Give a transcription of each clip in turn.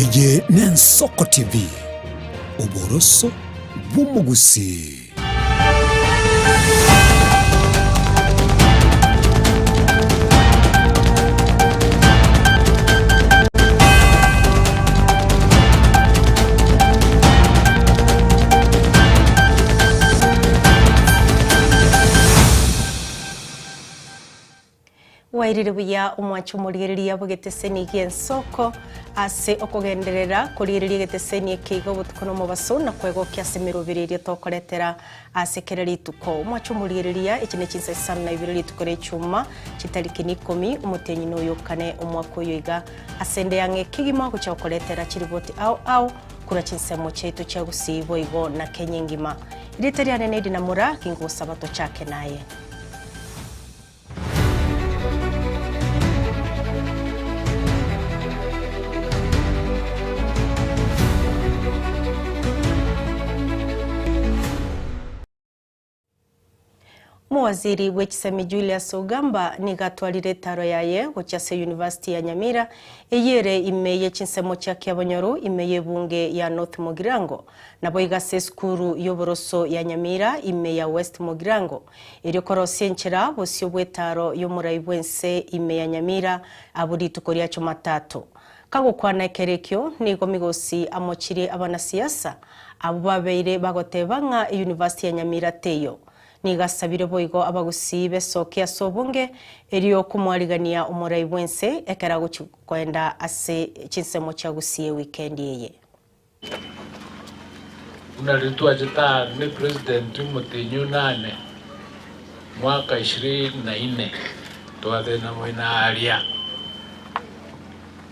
Eye n'Ensoko TV, oboroso bw'omogusii. Bwairire buya omwanche omorigereria bw'egeteseni gi'ensoko ase okogenderera korigereria egeteseni eke iga obotuko na omobaso na kwegokia ase emeroberi eria tokoretera ase kera rituko. Omwanche omorigereria echi ne chinsa isano na ibere rituko ria echuma chitariki ni ikomi omotienyi noyo okane omwaka oyo iga ase ende yang'e kegima gochia gokoretera chiriboti ao ao korwa chinsemo chiaito chia Gusii boigo na Kenya engima. Erieta riane ne Edina Moraa gingosaba tochake naye. Omowaziri bw'echisemi Julius Ogamba nigo atwarire etaro yaye gochia ase University ya Nyamira eyio ere ime ye chinsemo chia Kiabonyoru ime y'ebunge ya North Mugirango naboigo ase esukuru y'oboroso ya Nyamira ime ya West Mugirango Erio korosia enchera bosio bw'etaaro y'omorai bw'ense ime ya Nyamira abwo rituko ria Chumatato. Kagokwana ekero ekio, nigo Migosi amochirie abanasiasa abwo babeire bagoteba ng'a eyunivasiti ya Nyamira teiyo. Nigo asabire boigo abagusii besoke ase obonge erio komwarigania omorai bw'ense ekero agochia koenda ase chinsemo chia Gusii ewikendi eye. Buna riria twachete aa ne president omotenyi onane mwaka ishirini na inne twatenena moino aaria.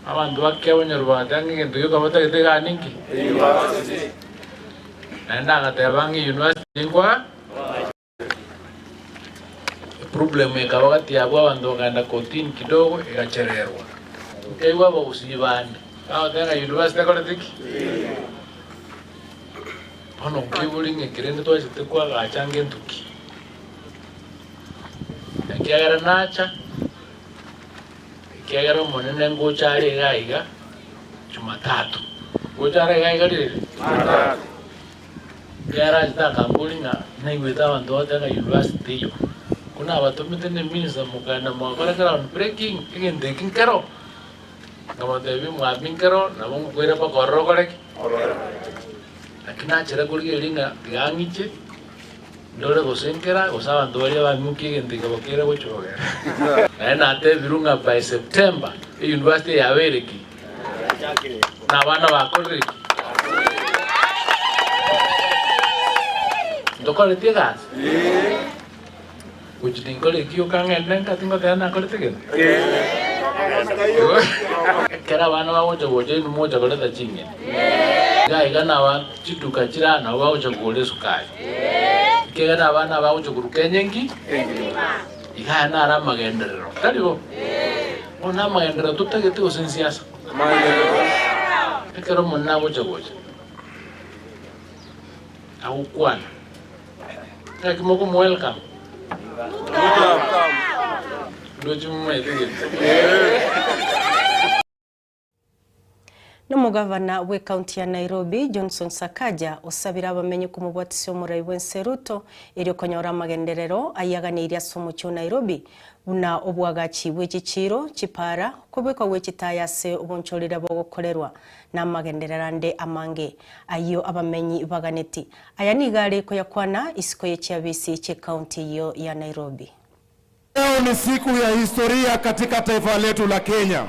Abanto ba Kiabonyoru bagateba ng'a egento gioka batagete igaa ninki? Naende agateba ng'a university ninkwa. Eproblem ekaba gati yabo abanto bakagenda kotini kidogo egachererwa. Nkaigwa abagusii bande bagoteba ng'a university ekorete ki? Bono nkaigwa ng'a eke rende twachete koagacha ngento ki? Ekiagera nacha, ekiagera omonene ngocha are iga iga jumatatu, ngocha are iga iga ririri? Ekero achete akamboria ng'a naigwete abanto bagoteba ng'a university teiyo, ko nabatomete ne minister mokaenda mwakora ground breaking egento eki nkero, nkamotebia omwami nkero nabo ngokoira mpaka ororo okore ki? Lakini nachera korigereria ng'a tiga ang'iche ndore gose nkera gose abanto baria bang'ukia egento eke bokere gochia kogenda. Naende natebirwe ng'a by September e university yabeire ki? Na abana bakorire ki? Ntokoreti egasi? Gochi tinkora eki yoka ng'ende nka tingoteba nakorete gento? Ekero abana bagocha gocha inwe mogocha koreta ching'eni. Iga iga naba chiduka chire aa nabo bagocha kogora esukari. Ekiagera abana abagocha korwa Kenya enki? Iga aya naro amagenderero, tari bo? Bono amagenderero totagete gose nsiasa? Ekero Omonene agocha gocha, agokwana, ng'aki mokomo welcome? Ndoche momaete gento. Nomogavana bw'ecounty ya Nairobi, Johnson Sakaja, osabire abamenyi komobwatisia omorai bw'ense Ruto erio konyora amagenderero ayiaganeirie ase omochie o Nairobi buna obwagachi bwe chichiiro, chipara, okobekwa gwe chitaya ase obonchorire bogokorerwa na amagenderero ande amange ayio abamenyi baganeti. Aya nigo are koyakwana isiko ye chiabisi chi'ecounty eyio ya Nairobi. Leo ni siku ya historia katika taifa letu la Kenya.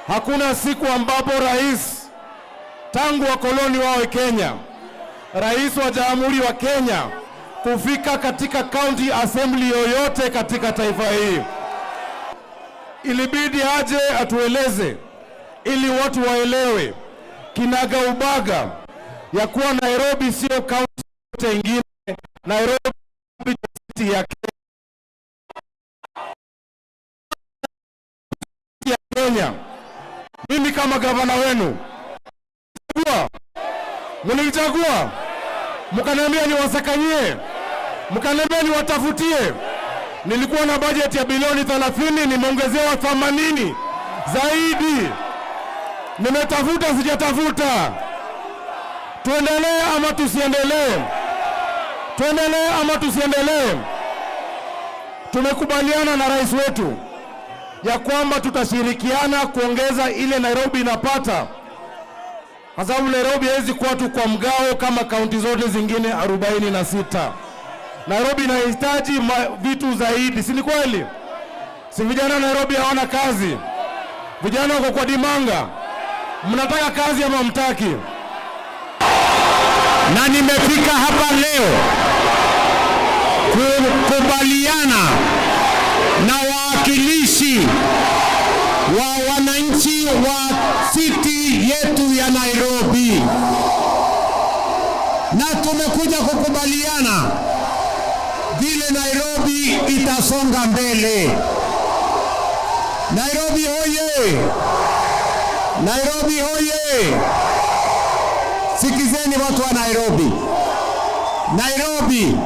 Hakuna siku ambapo rais tangu wakoloni wawe Kenya, rais wa jamhuri wa Kenya kufika katika county assembly yoyote katika taifa hii. Ilibidi aje atueleze ili watu waelewe kinaga ubaga ya kuwa Nairobi sio county yote ingine. Nairobi city ya Kenya. Mimi kama gavana wenu mlinichagua, mkaniambia niwasakanyie, mkaniambia niwatafutie. Nilikuwa na bajeti ya bilioni 30, nimeongezewa 80 zaidi. Nimetafuta sijatafuta? Tuendelee ama tusiendelee? Tuendelee ama tusiendelee? Tumekubaliana na rais wetu ya kwamba tutashirikiana kuongeza ile Nairobi inapata, kwa sababu Nairobi haiwezi kuwa tu kwa mgao kama kaunti zote zingine 46. Nairobi inahitaji vitu zaidi, si ni kweli? Si vijana Nairobi hawana kazi? Vijana wako kwa dimanga, mnataka kazi ama mtaki? Na nimefika hapa leo kukubaliana na wawakilishi wa wananchi wa city yetu ya Nairobi, na tumekuja kukubaliana vile Nairobi itasonga mbele. Nairobi hoye! Nairobi hoye! Sikizeni watu wa Nairobi. Nairobi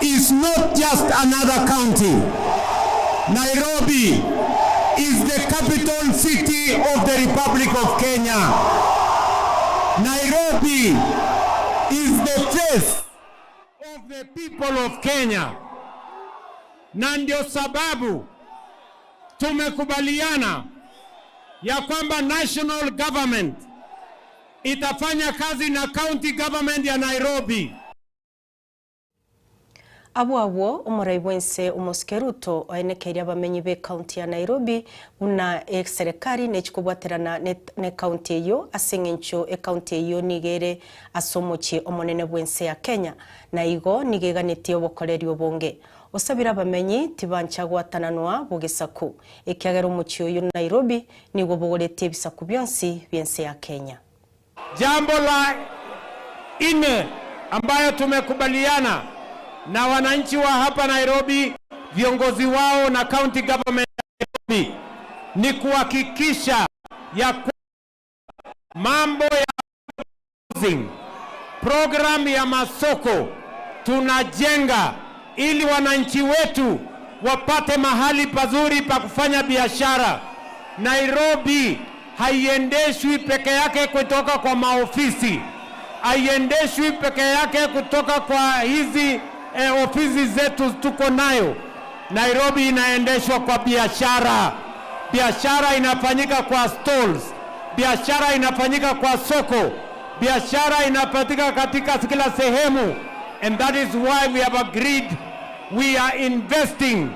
is not just another county. Nairobi is the capital city of the Republic of Kenya. Nairobi is the face of the people of Kenya. Na ndio sababu tumekubaliana ya kwamba national government itafanya kazi na county government ya Nairobi. Abwo abwo, omorai bw'ense omosike Ruto oenekeirie abamenyi b'ecounty ya Nairobi buna eserekari nechi kobwaterana necounty eyio ase eng'encho ecounty eyio nigo ere ase omochie omonene bw'ense ya Kenya na igo nigo eganetie obokoreri obonge. Osabire abamenyi tibancha gwatananwa bogesaku ekiagera omochie oyo Nairobi nigo obogoretie ebisaku bionsi bi'ense ya Kenya. Jambo la nne ambayo tumekubaliana na wananchi wa hapa Nairobi, viongozi wao na county government ya Nairobi ni kuhakikisha ya mambo ya housing, program ya masoko tunajenga ili wananchi wetu wapate mahali pazuri pa kufanya biashara. Nairobi haiendeshwi peke yake kutoka kwa maofisi, haiendeshwi peke yake kutoka kwa hizi ofisi zetu tuko nayo. Nairobi inaendeshwa kwa biashara. Biashara inafanyika kwa stalls, biashara inafanyika kwa soko, biashara inafanyika katika kila sehemu, and that is why we have agreed we are investing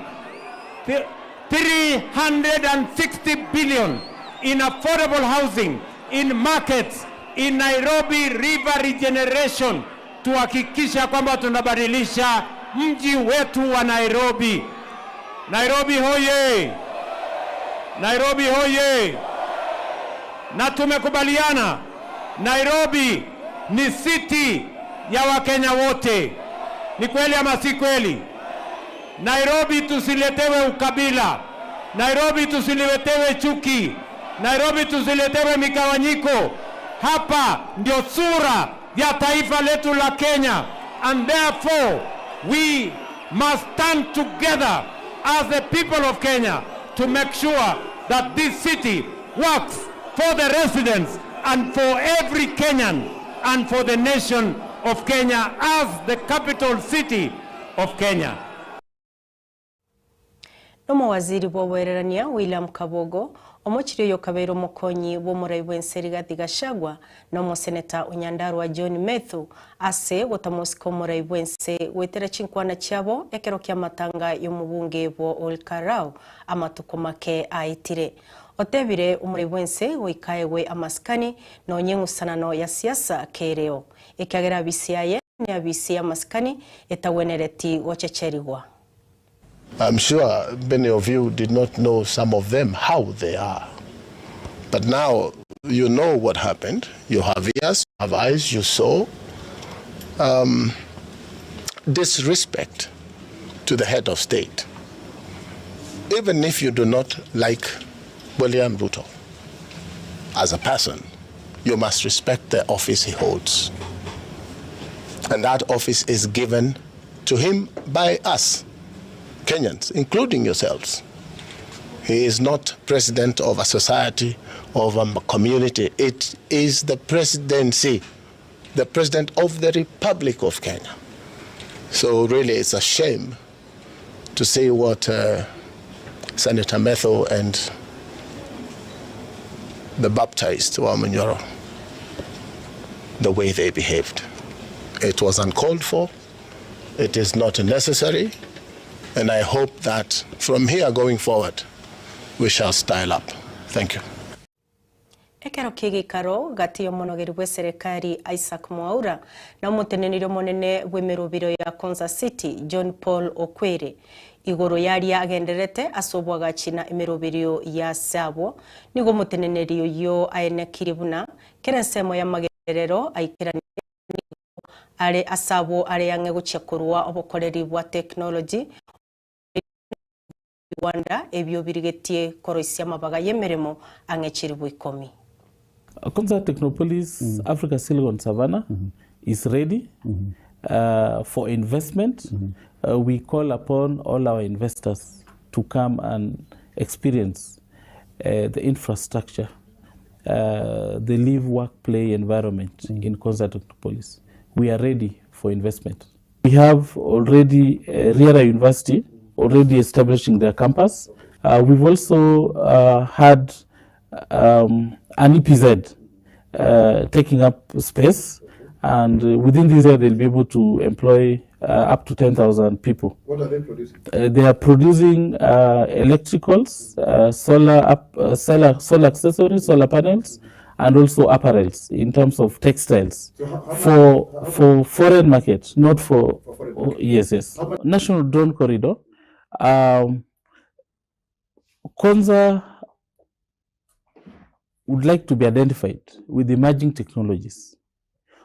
360 billion in affordable housing, in markets, in Nairobi River regeneration, tuhakikisha kwamba tunabadilisha mji wetu wa Nairobi. Nairobi hoye! Nairobi hoye! Na tumekubaliana Nairobi ni city ya Wakenya wote. Ni kweli ama si kweli? Nairobi tusiletewe ukabila, Nairobi tusiletewe chuki, Nairobi tusiletewe migawanyiko. Hapa ndio sura ya taifa letu la Kenya, and therefore we must stand together as the people of Kenya to make sure that this city works for the residents and for every Kenyan and for the nation of Kenya as the capital city of Kenya. Nomowaziri bw'oboererania William Kabogo omochire oyo okabeire omokonyi bw'omorai bw'ense Rigathi Gachagua na omoseneta o Nyandarua John Methu ase gotamosika omorai bw'ense goetera chinkwana chiabo ekero kia amatanga y'omobunge bwo Olkalau amatuko make aetire. Otebire omorai bw'ense goika aegwe amasikani nonye eng'usanano ya siasa kereo ekiagera abisi aye ni abisi y'amasikani etagwenereti gochecherigwa. I'm sure many of you did not know some of them, how they are. But now you know what happened. You have ears, you have eyes, you saw. Disrespect to the head of state. Even if you do not like William Ruto as a person, you must respect the office he holds. And that office is given to him by us, Kenyans, including yourselves. He is not president of a society, of a community. It is the presidency, the president of the Republic of Kenya. So really it's a shame to see what uh, Senator Metho and the baptized Wamunyoro, the way they behaved. It was uncalled for. It is not necessary. And I hope that from here going forward, we shall style up. Thank you. Ekero ki'egeikaro gati y'omonogeri bw'eserekari Isaac Mwaura na omoteneneri omonene bw'emerobiro ya Konza City John Paul Okwere igoro y'aria agendererete ase oboagachi na emeroberio y'ase abwo, nigo omoteneneri oyio aenekirie buna kera ensemo y'amagenderero aikeranirie nigo are ase abwo are ang'e gochia korua obokoreri bwa technology Rwanda ebio birigetie koroisia amabaga y'emeremo ang'e chilifu ikomi. Konza Technopolis Africa Silicon Savannah is ready for investment. We call upon all our investors to come and experience the infrastructure, the live, work, play environment in Konza Technopolis. We are ready for investment. We have already Riara University already establishing their campus. We've also had an EPZ taking up space, and within this year they'll be able to employ up to 10,000 people. What are they producing? They are producing electricals, solar accessories, solar panels, and also apparels in terms of textiles. So how For foreign market, not for, For foreign oh, market. yes, yes. How much? National Drone Corridor. Konza would like to be identified with emerging technologies.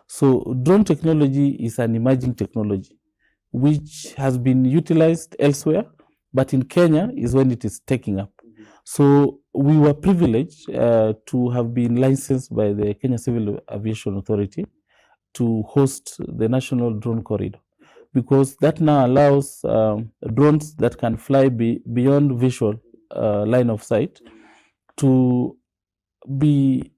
So drone technology is an emerging technology which has been utilized elsewhere, but in Kenya is when it is taking up. So we were privileged to have been licensed by the Kenya Civil Aviation Authority to host the National Drone Corridor, because that now allows drones that can fly beyond visual line of sight to be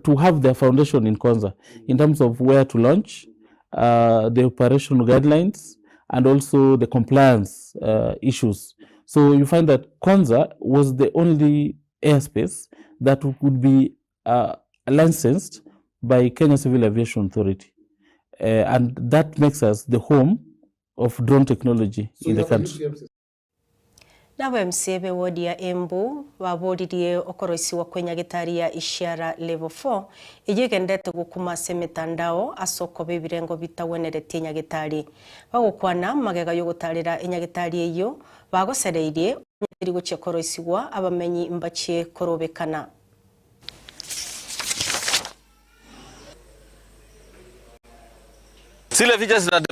to have their foundation in Konza in terms of where to launch, the operational guidelines, and also the compliance issues. So you find that Konza was the only airspace that could be licensed by Kenya Civil Aviation Authority. And that makes us the home of drone technology So in you the have a country. UTM system. Nabo MCA be ward ya Embu baboririe okoroisiwa kwenyagitari ya Ishiara level 4 eyegendete gokuma ase emetandao ase okoba ebirengo bitagweneretie enyagitari. Bagokwana magega yogotarera enyagitari eyio bagosereirie onyagitari gochia koroisiwa abamenyi mbachie korobekana. Zile picha zina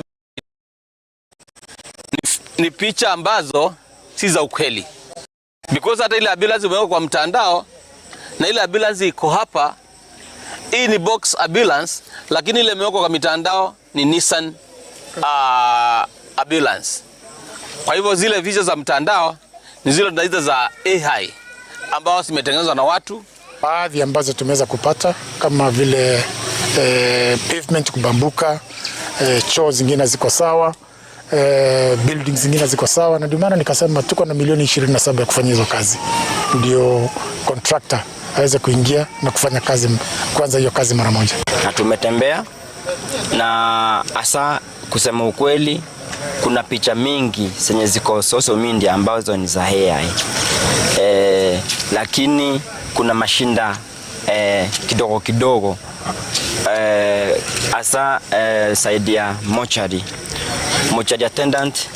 ni picha ambazo si za ukweli, because hata ile ambulance imewekwa kwa mtandao na ile ambulance iko hapa, hii ni box ambulance, lakini ile imewekwa kwa mitandao ni Nissan ambulance. Kwa hivyo zile picha za mtandao ni zile tunaita za AI ambao zimetengenezwa na watu. Baadhi ambazo tumeweza kupata kama vile pavement kubambuka, choo zingine ziko sawa, buildings zingine ziko sawa, na ndio maana nikasema tuko na milioni 27 ya kufanya hizo kazi, ndio contractor aweze kuingia na kufanya kazi, kwanza hiyo kazi mara moja. Na tumetembea na hasa kusema ukweli, kuna picha mingi zenye ziko social media ambazo ni za AI. Lakini kuna mashinda kidogo kidogo, hasa side ya mortuary. Mortuary attendant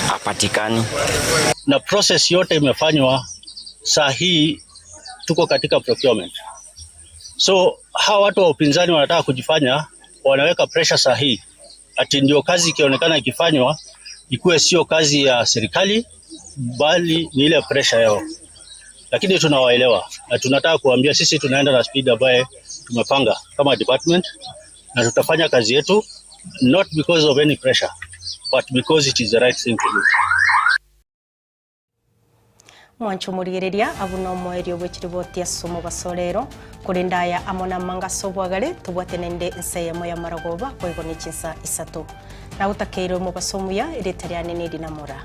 hapatikani. Na process yote imefanywa, saa hii tuko katika procurement. So hawa watu wa upinzani wanataka kujifanya wanaweka pressure saa hii ati ndio kazi ikionekana ikifanywa ikuwe sio kazi ya serikali bali ni ile pressure yao. Lakini tunawaelewa na tunataka kuambia sisi tunaenda na speed ambaye tumepanga kama department, na tutafanya kazi yetu not because of any pressure but because it is the right thing to do. Mwanche omorigereria abwo nomoerio bwe chiriboti ase omobaso rero, korende aya amo namanga ase obwagare, tobwate naende ensa eyemo y'amarogoba boigo ne chinsa isato. Nagotakeire omobaso omuya, erieta riane neri Namora.